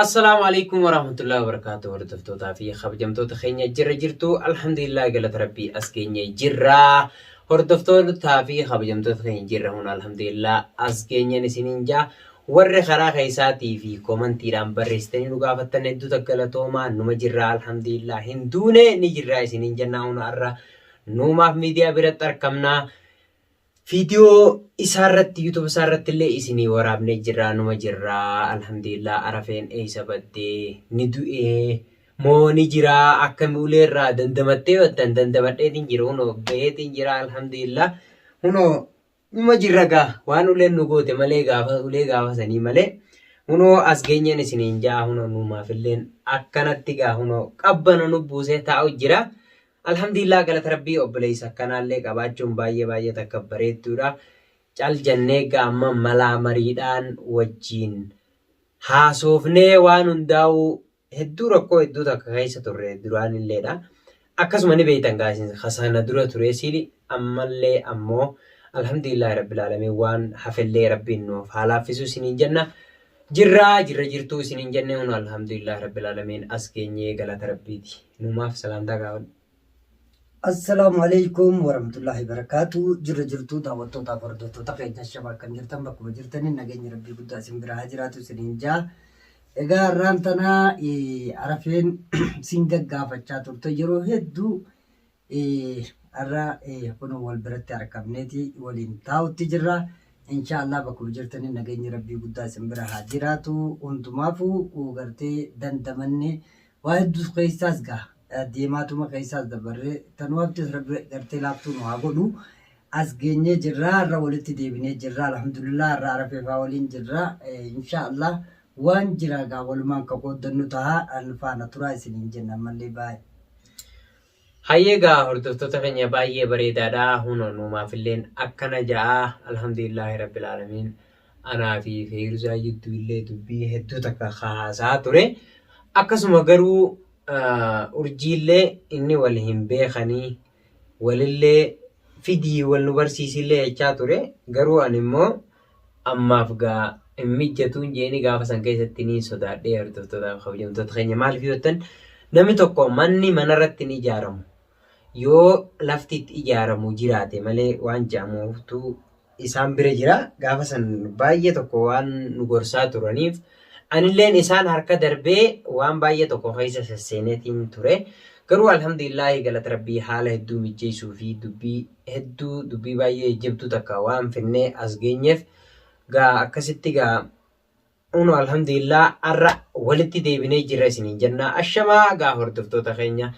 Assalaamu alaikum warahmatullahi wabarakatuh. Hordoftootaa fi kabajamtoota keenya, jirra jirtu? Alhamdulillah, galata rabbii, as geenye jirra. Hordoftootaa fi kabajamtoota keenya, jirra hun, alhamdulillah, as geenyeen isiniin jaa. Warri karaa keessaatii fi komantiidhaan barreessitanii nu gaafattan hedduu takka galatoomaa. Numa jirra, alhamdulillah, hin duune, ni jirra isiniin jennaa. Hun har'a nuumaaf miidiyaa biratti argamnaa. Viidiyoo isaa irratti, YouTube isaa irratti illee isinii waraabnee jirra. Numa jirra, alhamdulillah. Arafeen eessa baddee? Ni du'ee moo ni jira? Akkami ulee irraa dandamattee battan? Dandamadheetiin jira, hunoo baheetiin jira, alhamdulillah. Hunoo numa jirra gaa, waan uleen nu goote malee, gaafa ulee gaafa sanii malee, hunoo as geenyeen isiniin jaa. Hunoo nuumaaf illeen akkanatti gaa, hunoo qabbana nu buusee taa'u jira. Alhamdulillah, galata rabbii. Obboleessa akkanaallee qabaachuun baay'ee baay'ee takka bareedduudha. Cal jennee gaa amma malaa mariidhaan wajjiin haasoofnee waan hundaa'uu hedduu rakkoo hedduu takka keessa turre duraan illeedha. Akkasuma ni beektan gaa isin sana dura ture siili, ammallee ammoo alhamdulillah rabbil aalamiin, waan hafellee rabbiin nuuf haa laaffisu isiniin jenna. Jirraa jirra jirtuu isiniin jenne. Hun alhamdulillah rabbil aalamiin, as geenyee, galata rabbiiti. Numaaf salaamtaa gaafadhu. Assalaamu alaikum warahmatullahi wabarakatuh. Jirra jirtuu daawwattootaaf hordoftoota keenya? Shaba akkam jirtan? Bakkuma jirtaniin nageenya rabbii guddaa isin bira haa jiraatu isiniin jaa. Egaa har'aan tana Arafeen sin gaggaafachaa turte yeroo hedduu. Har'a kun wal biratti argamneeti waliin taa'utti jirra. Inshaallah bakkuma jirtaniin nageenyi rabbii guddaa isin bira haa jiraatu. Hundumaafuu gartee dandamanne waa hedduus keessaas gaa deemaatuma keessaas dabarree tanumaaftis rabbi gartee laaftuu nu haa godhu. As geenyee jirra, har'a walitti deebinee jirra, alhamdulillah. Har'a Arafeefaa waliin jirra. Inshaallah waan jira gaa walumaan ka qooddannu taha, an faana turaa isiniin jenna ammallee baay'ee. Hayyee gaa hordoftoota keenya, baay'ee bareedaadha. Huno nuumaafilleen akkana ja'a. Alhamdulillahi rabbil aalamiin. Anaa fi Feeruzaa jidduu illee dubbii hedduu takka haasaa ture. Akkasuma garuu urjiillee inni wal hin beekanii, walillee fidii wal nu barsiisillee jechaa ture. Garuu ani immoo ammaaf gaa hin mijjatuun jeeni gaafa san keessatti niin sodaadhee. Hordoftootaaf kabajamtoota keenya, maaliif yoo jettan, namni tokko manni manarratti hin ijaaramu yoo lafti itti ijaaramu jiraate malee waan jedhamuuftu isaan bira jira. Gaafa san baay'ee tokko waan nu gorsaa turaniif anilleen isaan harka darbee waan baay'ee tokko keessa sesseeneetiin ture. Garuu alhamdulillaahi, galata rabbii, haala hedduu mijjeessuu fi dubbii hedduu, dubbii baay'ee jabduu takka waan finnee as geenyeef gaa akkasitti gaa uno alhamdulillah har'a walitti deebinee jirra isiniin jenna. Ashamaa gaa hordoftoota keenya,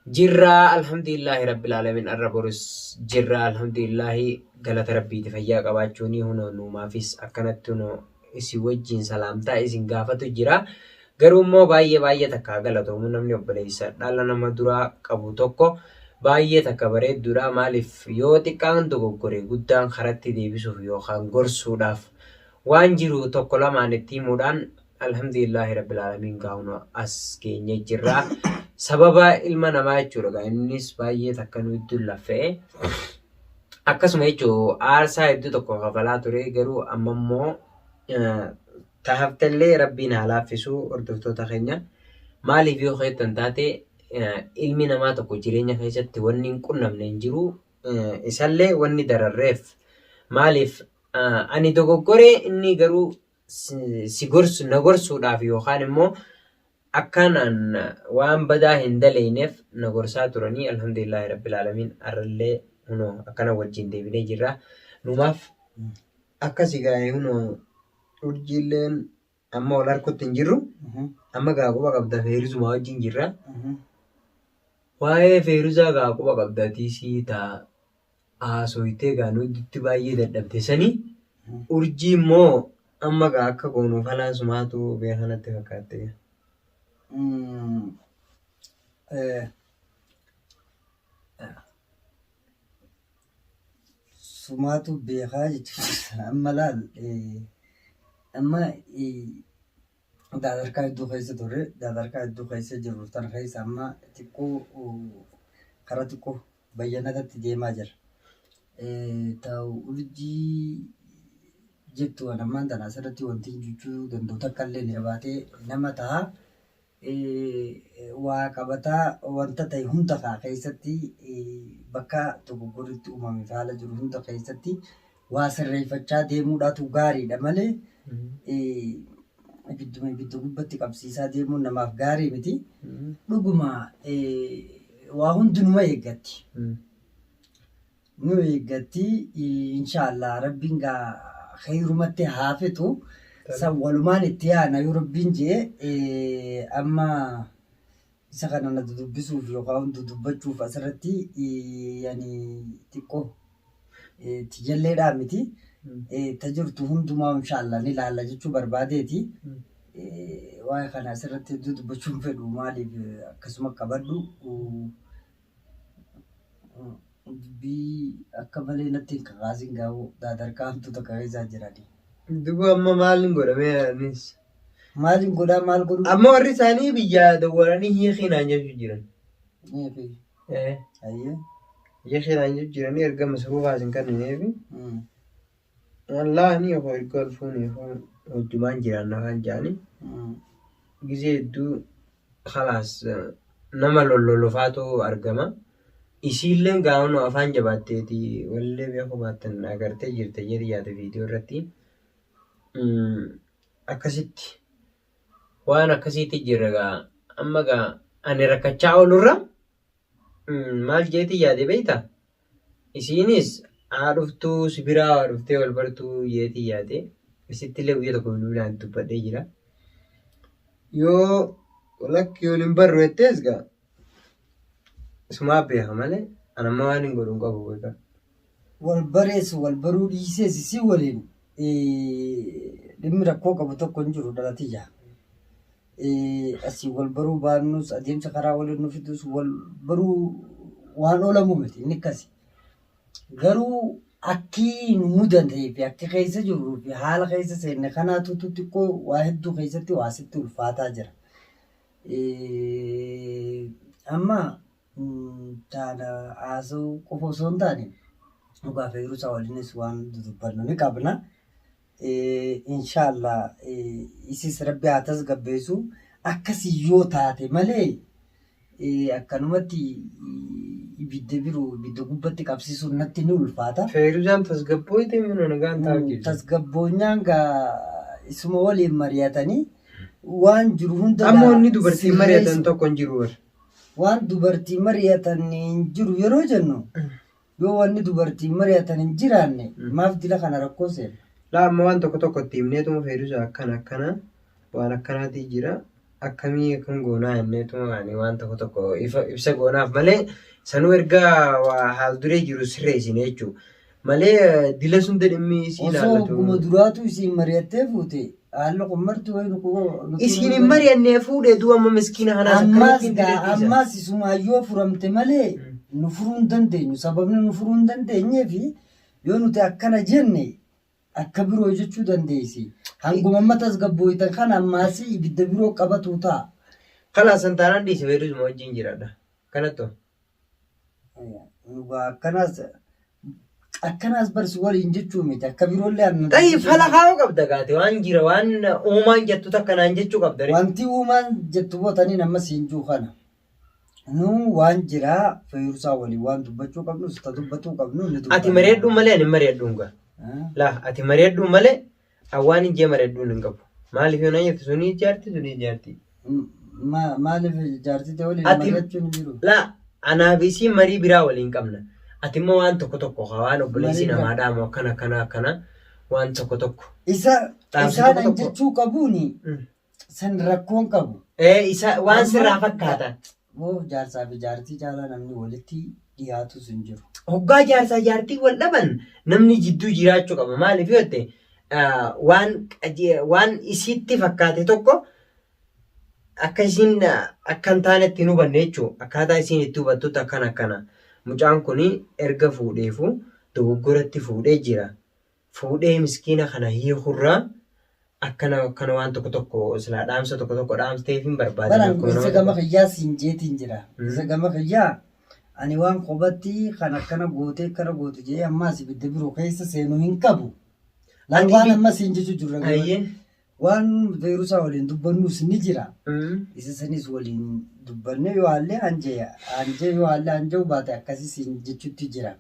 jirra, alhamdulillahi rabbil alamin. Har'a borus jirra, alhamdulillahi, galata rabbiiti. Fayyaa qabaachuuni hunoo nuumaafis akkanatti hunoo isin wajjin salaamtaa isin gaafatu jira. Garuu immoo baay'ee baay'ee takka galatoomu. Namni obboleessa dhala nama duraa qabu tokko baay'ee takka bareedduudha. Maaliif yoo xiqqaan dogoggore guddaan karatti deebisuuf yookaan gorsuudhaaf waan jiru tokko lamaan itti himuudhaan, alhamdulillahi rabbil aalamiin, gaa'uma as geenye jirra. Sababa ilma namaa jechuudha gaa, innis baay'ee takka nu iddoo laffa'e. Akkasuma jechuun aarsaa hedduu tokko kafalaa ture. Garuu amma immoo tahaftellee rabbiin haa laaffisu hordoftoota keenya. Maaliif yoo keettan taate, ilmi namaa tokko jireenya keessatti wanni hin qunnamne hin jiru. Isallee wanni dararreef maaliif ani dogoggoree, inni garuu si gorsu, na gorsuudhaaf yookaan immoo akkaan an waan badaa hin daleyneef na gorsaa turanii. Alhamdulillahi rabbil aalamiin, har'allee hunoo akkana wajjin deebinee jirra. Numaaf akkasi gaa'e. Hunoo urjiilleen amma wal harkutti hin jirru. Amma gaa quba qabda, Feeruzumaa wajjin jirra. Waa'ee Feeruzaa gaa quba qabda, tiisii taa haasoytee gaa nutti baay'ee dadhabde sanii. Urjii immoo amma gaa akka goonuuf halaan sumaatu beekanatti fakkaatte. Mm, eh, Sumaatu beekaa jechuudha. Amma laal, amma daadarkaa hedduu keessa turre, daadarkaa hedduu keessa jirru tan keessa amma xiqqoo karaa xiqqoo bayyanatatti deemaa jira. Ta'u urjii Jettu an ammaan tana asirratti wanti jechuu danda'u takka illee ni qabaatee nama ta'a. Waa qabataa wanta ta'e hunda kaa keessatti bakka dogoggorri itti uumame fi haala jiru hunda keessatti waa sirreeffachaa deemuudhaatu gaariidha malee ibidduma ibidda gubbatti qabsiisaa deemuun namaaf gaarii miti. Dhuguma waa hundinuma eeggatti. Nu eeggatti inshaallah rabbiin gaa kheyrumatti haa fixu. San walumaan itti yaana yoo rabbiin jee amma isa kana na dudubbisuuf yookaan dudubbachuuf asirratti yani xiqqoo tijalleedhaa miti. Ta jirtu hundumaa inshaallah ni laalla jechuu barbaadeeti. Waa'ee kana asirratti hedduu dubbachuu hin fedhu maaliif akkasuma qabadhu. Dubbii akka malee natti hin kakaasin gaa'u daadarkaa hamtuu takka keessaa jirani. Duba amma maalin godhamee anis. Maalin godhaa maal godhuu? Amma warri isaanii biyyaa dawwalanii hiikii naan jechuu jiran. Hiikii. Eh. Ayyee. Hiikii naan jechuu jiranii erga masruufaa isin kennineefi. Wallaahi ni hoo erga ol fuunee hoo wajjumaan jiraanna kan jedhanii gizee hedduu kalaas nama lollolofaatu argama. Isiilleen gaa'onoo afaan jabaatteeti walillee beekuu baattan agartee jirta jedhi yaada viidiyoo irratti. Akkasitti waan akkasiitti jira gaa amma gaa ani rakkachaa oolurra Maal jeetii yaade beektaa? Isiinis haa dhuftuu si biraa haa dhuftee wal bartuu jeetii yaade. Isitti illee guyya tokko bilbilaan dubbadhee jira. Yoo lakki wal hin barru jettees gaa sumaa beeka malee an amma waan hin godhu hin qabu beekaa. Wal barees wal baruu dhiisees isii waliin dhimmi rakkoo qabu tokko hin jiru dhala tiyya. Asii wal baruu baannus adeemsa karaa waliin nu fidus wal baruu waan oolamu miti inni akkasi. Garuu akki nu mudatee fi akki keessa jirruu fi haala keessa seenne kanaatu xiqqoo waa hedduu keessatti waa sitti ulfaataa jira. Amma taana haasa'uu qofa osoo hin taane dhugaa fi Feeruusaa waliinis waan dudubbannu ni qabna. Inshaallah isis rabbi haa tasgabbeessu. Akkasi yoo taate malee akkanumatti ibidda biroo ibidda gubbatti qabsiisuun natti ni ulfaata. Feeruzaan tasgabbooyte minoo nagaan taa'u jirti. Tasgabboonyaan gaa isuma waliin mari'atanii waan jiru hunda Amma wanni dubartiin mari'atan tokko hin jiru bar. Waan dubartii mari'atan hin jiru yeroo jennu yoo wanni dubartiin mari'atan hin jiraanne maaf dila kana rakkoo seenna? Laa amma waan tokko tokko itti himneetuma Feeruza akkana akkana waan akkanaatii jira akkamii akkam goonaa jenneetuma ani waan tokko tokko ifa ibsa goonaaf malee sanuu erga waa haal duree jiru sirreessine jechuudha. Malee dila sunda dhimmi isii Osoo ilaallatu. hogguma duraatu isiin mari'attee fuute haalli kun marti wayi nu nuti Isiin hin mari'annee fuudhee du'a amma miskiina kanaas Ammaas akkanatti gaa hin dhiisa. ammaas isumaa yoo furamte malee nu furuu hin dandeenyu. Sababni nu furuu hin dandeenyeef yoo nuti akkana jenne akka biroo jechuu dandeessi. Hanguma amma tasgabbooytan kana ammaas ibidda biroo qabatu ta'a. Kalaas san taanaan dhiise Feeruzuma wajjin jiraadha. Kanatto. Dhugaa akkanaas akkanaas barsi waliin jechuu miti akka biroollee anna Xayi fala kaa'uu qabda gaate waan jira waan uumaan jettu takka naan jechuu qabda. ree. Wanti uumaan jettu bootaniin amma siin juu kana. Nu waan jira feeyursaa waliin waan dubbachuu qabnus ta dubbatuu qabnu ni dubbanna. Ati mari'adhuu malee ani hin mari'adhuun gaa. Laa ati mari'adhuu malee An waan hin jee maredhuun hin qabu. Maaliif yoo naan jette sunii jaarti sunii jaarti. Maaliif jaartii ta'e waliin Ati mari'achuun hin jiru? laa anaaf isiin marii biraa waliin qabna. Ati immoo waan tokko tokko ka waan obboleessi Marii namaa biraa. dhaamu akkana akkana akkana waan tokko tokko. Isa Dhaamsa isaan tokko an tokko. jechuu qabuuni san rakkoon qabu. Ee isa waan Amma sirraa fakkaata. Moo jaarsaa fi jaartii caalaa namni walitti dhiyaatus hin jiru. Hoggaa jaarsaa jaartii wal dhaban namni jidduu jiraachuu qaba. Maaliif yoo jette waan waan isiitti fakkaate tokko akka isiin akka hin taanetti hin hubanne jechuudha. Akkaataa isiin itti hubattutti akkana akkana. Mucaan kun erga fuudheefu dogoggoratti fuudhee jira. Fuudhee miskiina kana hiikurraa akkana akkana waan tokko tokko silaa dhaamsa tokko tokko dhaamteef hin barbaadin Baran akkuma isa nama gama tokko. kiyyaa siin jeetiin jira. Isa gama kiyyaa ani waan kophatti kan akkana gootee akkana goote jedhee ammaas ibidda biroo keessa seenu hin qabu. Laal Ati waan bi- amma siin jechuu jirra. Ayyee. Waan Feerusaa waliin dubbannus ni jira. Mm. Isa sanis waliin dubbanne yoo haallee anjee anjee yoo haallee anja'uu baate akkasii siin jechuutti jira.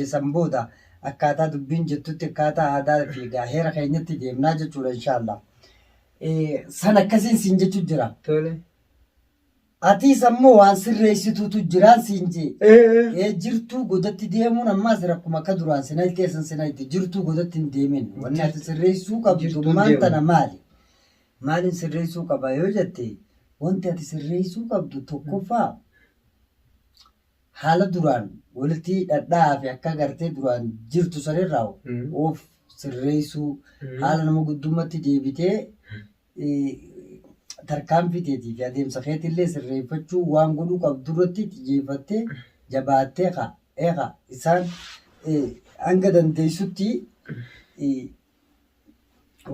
San booda akkaataa dubbiin jettutti akkaataa aadaa fi egaa heera keenyatti deemnaa jechuudha inshaallah. San akkasiin siin jechuu jira. Tole. Atiis ammoo waan sirreessituutu jiraan siin jee. Jirtuu godatti deemuun ammaas rakkuma akka duraan si naytee san si nayti. Jirtuu godatti hin deemin. Wanni ati sirreessuu qabdu Jirtuun maan deemu. tana maali? Maalin sirreessuu qaba yoo jette wanti ati sirreessuu qabdu tokkoffaa haala duraan walitti dhadha'aa fi akka gartee duraan jirtu sanirraa of sirreessuu haala nama guddummaatti deebitee tarkaanfii teetii fi adeemsa keetillee sirreeffachuu waan godhuu qabdu irratti xiyyeeffattee jabaattee ka eeka isaan hanga dandeessutti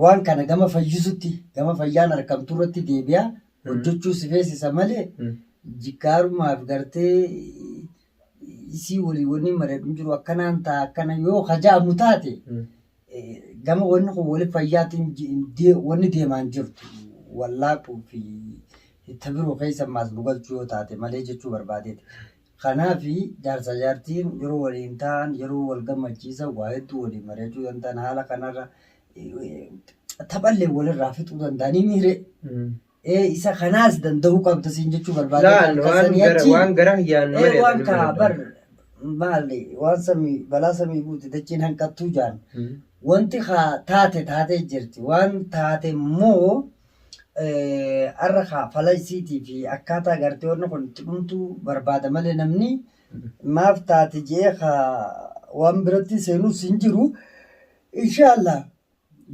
waan kana gama fayyisutti gama fayyaan argamtu irratti deebi'aa hojjechuu si feesisa malee jiggaarumaaf gartee isii walii wanni mari'adhu hin jiru akkanaan ta'a akkana yoo kaja'amu taate gama wanni kun wali fayyaatiin wanni deemaan jirtu wallaaquu fi ta biroo keessa maas nu galchuu yoo taate malee jechuu barbaadeeti. Kanaaf jaarsa jaartiin yeroo waliin taa'an yeroo wal gammachiisan waa hedduu waliin mari'achuu danda'an haala kanarra taphallee walirraa fixuu danda'anii miiree. Isa kanaas danda'uu qabda siin jechuu barbaade. Laal waan gara waan gara kiyyaan Waan mari'atan kaa bar maali waan samii balaa samii buute dachiin hanqattuu jaan. Wanti kaa taate taatee jirti. Waan taate immoo har'a kaa fala isiitii fi akkaataa gartee wanni kun itti dhumtuu barbaada malee namni maaf taate je'ee kaa waan biratti seenuus hin jiru. Inshaallah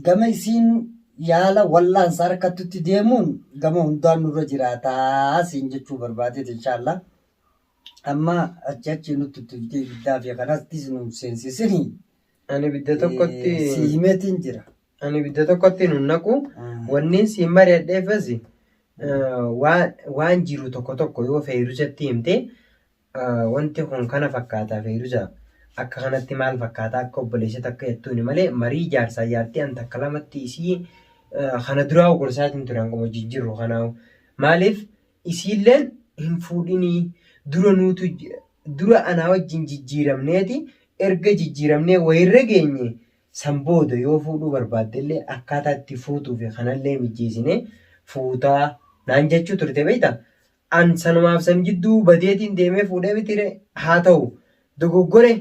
gama isiin yaala wal'aansa harkattutti deemuun gama hundaan nurra jiraataa siin jechuu barbaadeeti inshaallah. Amma achi achi nutti tuftee ibiddaa fi kanattis nu seensisini. Ani ibidda tokkotti Si himeetiin jira. Ani ibidda tokkotti nun naqu. Wanniin siin mari'adheefis waan jiru tokko tokko yoo Feyruzatti himte wanti kun kana fakkaata Feyruza akka kanatti maal fakkaata akka obboleessa takka jettuuni malee marii jaarsaa jaartii an takka lamatti isii kana duraa gorsaatiin ture hanguma jijjiirru kanaawu maaliif isiilleen hin fuudhinii dura nuutu dura anaa wajjin jijjiiramneeti erga jijjiiramnee wayirra geenye san booda yoo fuudhuu barbaaddellee akkaataa itti fuutuu fi kanallee mijjeessinee fuutaa naan jechuu turte beektaa? An sanumaaf san jidduu badeetiin deemee fuudhee mitire haa ta'u dogoggore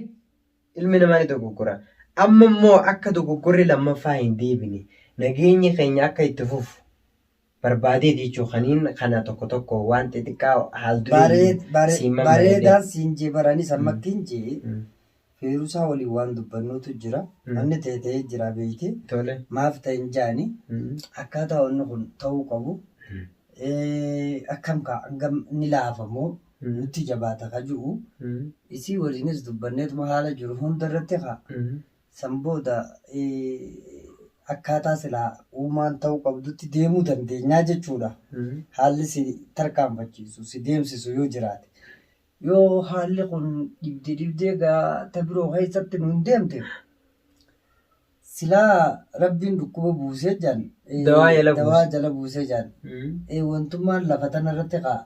ilmi namaa ni dogoggora. Amma immoo akka dogoggorri lammaffaa hin deebine nageenyi keenya akka itti fufu barbaadeeti jechuun kaniin kana tokko tokko waan xixiqqaa haal duree siin mammareedhe. Bareedaan siin jee baranis amma akkin jee Feerusaa waliin waan dubbannuutu jira. Wanni ta'e ta'ee jira beekte. Tole. Maaf ta'e hin jaani. Akkaataa wanni kun ta'uu qabu. Akkam kaa hangam ni laafa moo nutti jabaata ka ji'u. Isii waliinis dubbanneetuma haala jiru hunda irratti kaa san booda akkaataa silaa uumaan ta'uu qabdutti deemuu dandeenyaa jechuudha. Haalli si tarkaanfachiisu si deemsisu yoo jiraate. Yoo haalli kun dhibde dhibdee gaa ta biroo keessatti nuun deemte silaa rabbiin dhukkuba buusee jaan Dawaa jala buuse. Dawaa jala buusee jaan. Wantummaan lafa tana irratti kaa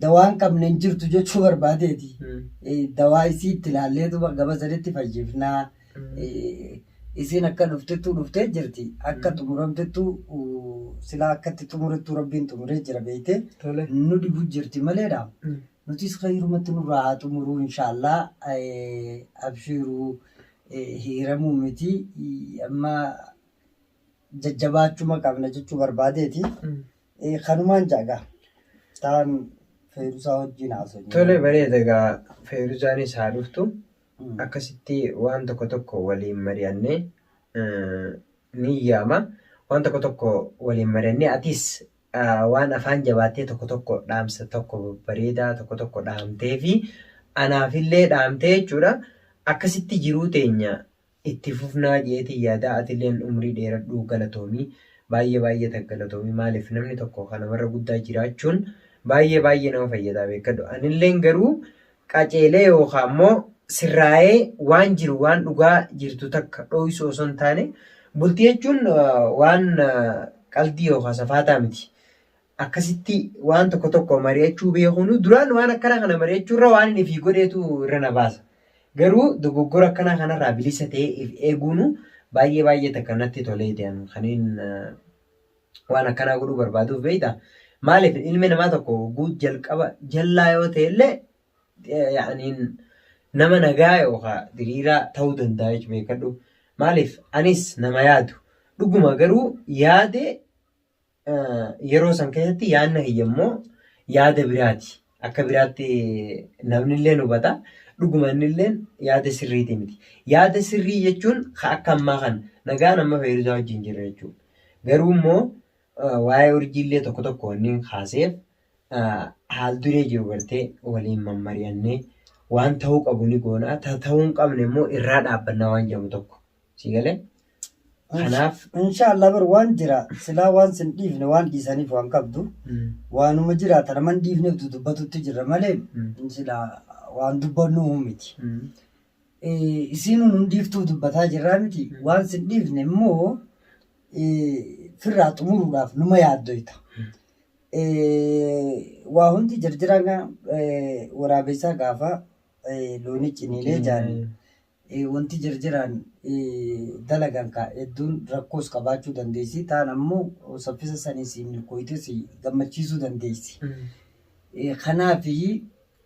dawaan qabne hin jirtu jechuu barbaadeeti. Dawaa isii itti ilaalleetuma gama sanitti fayyifnaa. Isiin akka dhuftettuu dhuftee jirti. Akka xumuramtettuu silaa akka itti xumurettuu rabbiin xumuree jira beeyte. Tole. Nu dhibu jirti maleedha. Nutis khayrumatti nurraa haa xumuruu inshaallah. Abshiiruu hiiramuu miti. Amma jajjabaachuma qabna jechuu barbaadeeti. Kanumaan ja'a Taan Feerusaa wajjin haasofne. Tole bareeda egaa Feeruzaanis haa dhuftu. Akkasitti waan tokko tokko waliin mari'annee ni yaama. Waan tokko tokko waliin mari'annee atis waan afaan jabaattee tokko tokko dhaamsa tokko bareedaa tokko tokko dhaamtee fi anaafillee dhaamtee jechuudha. Akkasitti jiruu teenya itti fufnaa jeetiin yaada atilleen umrii dheeradhuu galatoomi baay'ee baay'ee takka galatoomi maaliif namni tokko kan namarra guddaa jiraachuun baay'ee baay'ee nama fayyadaa beekadhu anilleen garuu qaceelee yookaan immoo Sirraa'ee waan jiru waan dhugaa jirtu takka dhooysuu osoo hin taane bultii jechuun waan qaldii yookaan safaataa miti. Akkasitti waan tokko tokko mari'achuu beekuun duraan waan akkanaa kana mari'achuu irra waan inni ifii godheetu irra na baasa. Garuu dogoggora akkanaa kanarraa bilisa ta'ee if eeguunu baay'ee baay'ee takka natti toleeti an kaniin waan akkanaa godhuu barbaaduuf beektaa. Maaliif ilmi namaa tokko hogguu jalqaba jallaa yoo ta'e illee ya'aniin nama nagaa yookaan diriiraa ta'uu danda'a jechuudha beekadhu. Maaliif anis nama yaadu dhuguma garuu yaade yeroo san keessatti yaadni kiyya immoo yaada biraati. Akka biraatti namnillee hubata. Dhuguma innilleen yaada sirriiti miti. Yaada sirrii jechuun ka akka ammaa kana nagaan amma Feeruzaa wajjin jirra jechuudha. Garuu immoo waa'ee urjiillee tokko tokko wanni kaaseef haal duree jiru gartee waliin mammari'annee waan ta'uu qabu ni goona. Ta ta'uu hin qabne immoo irraa dhaabbannaa waan jedhamu tokko. Si galee? Kanaaf. Inshaallah bar waan jira silaa waan sin dhiifne waan dhiisaniif waan qabdu waanuma jira tana man dhiifneef dudubbatutti jirra malee silaa waan dubbannuu miti. Isiinuu nun dhiiftuuf dubbataa jirraa miti waan sin dhiifne immoo firraa xumuruudhaaf numa yaaddoyta. Waa hundi jarjaraan waraabessaa gaafa loonii ciniinee jaani wanti jarjaraan dalagan ka hedduun rakkoos qabaachuu dandeessi. Taan ammoo saffisa sanii si milkooyte si gammachiisuu dandeessi. Kanaaf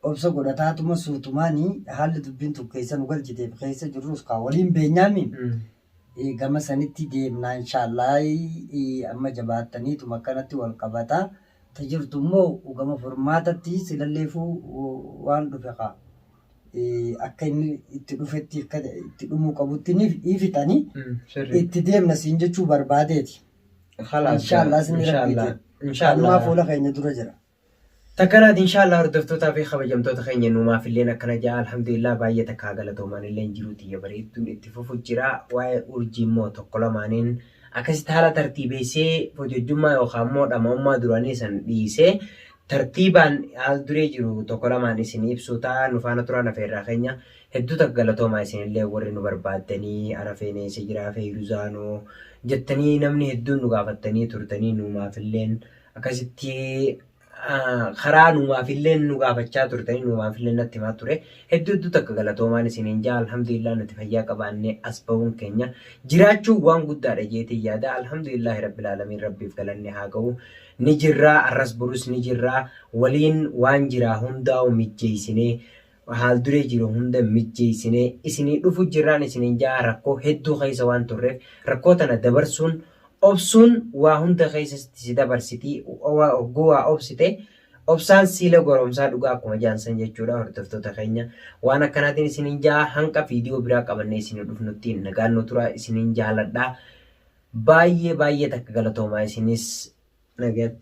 obsa godhataatuma suutumaani haalli dubbiin tun keessa nu galchiteef keessa jirrus kaa waliin beenyaami. Gama sanitti deemna inshaallah amma jabaattaniituma akkanatti wal qabata. Ta jirtu immoo gama furmaatatti silalleefuu waan dhufe kaa akka inni itti dhufetti akka itti dhumuu qabutti ni fixani itti deemna siin jechuu barbaadeeti. Khalaas Inshaallah isin inshaallah rabbiiti. inshaallah. Kanumaa fuula keenya dura jira. Takkanaati inshaallah hordoftootaa fi kabajamtoota keenya nuumaaf illeen akkana ja'a alhamdulillah baay'ee takkaa galatoomaan illeen jiruu tiyya bareedduun itti fufu jira waa'ee urjii immoo tokko lamaaniin akkasitti haala tartiibeessee fojojjummaa yookaan immoo dhama'ummaa duraanii san dhiisee tartiibaan haal duree jiru tokko lamaan isin ibsuu ta'a nu faana turaa nafeerraa keenya hedduu takka galatoomaa isinillee warri nu barbaaddanii arafeen eessa jira feeyruzaanoo jettanii namni hedduun nu gaafattanii turtanii nuumaaf illeen akkasitti karaa nuumaafillee nu gaafachaa turtanii nuumaafillee natti himaa ture. Hedduu hedduu takka galatoomaan isiniin jaa alhamdulillah nuti fayyaa qabaannee as bahuun keenya jiraachuu waan guddaadha jeetiin yaada alhamdulillahi rabbil aalamiin rabbiif galanni haa ga'u. Ni jirraa arras borus ni jirraa waliin waan jiraa hundaa'u mijjeessinee haal duree jiru hunda mijjeessinee isinii dhufu jirraan isiniin jaa rakkoo hedduu keessa waan turreef rakkoo tana dabarsuun obsuun waa hunda keessa si dabarsiti hogguu waa obsite obsaan siila goromsaa dhugaa akkuma jaan san jechuudha hordoftoota keenya waan akkanaatiin isiniin jaa hanqa viidiyoo biraa qabannee isinii dhufnutti nagaan nu tura isiniin jaaladha baay'ee baay'ee takka galatoomaa isinis nagatti.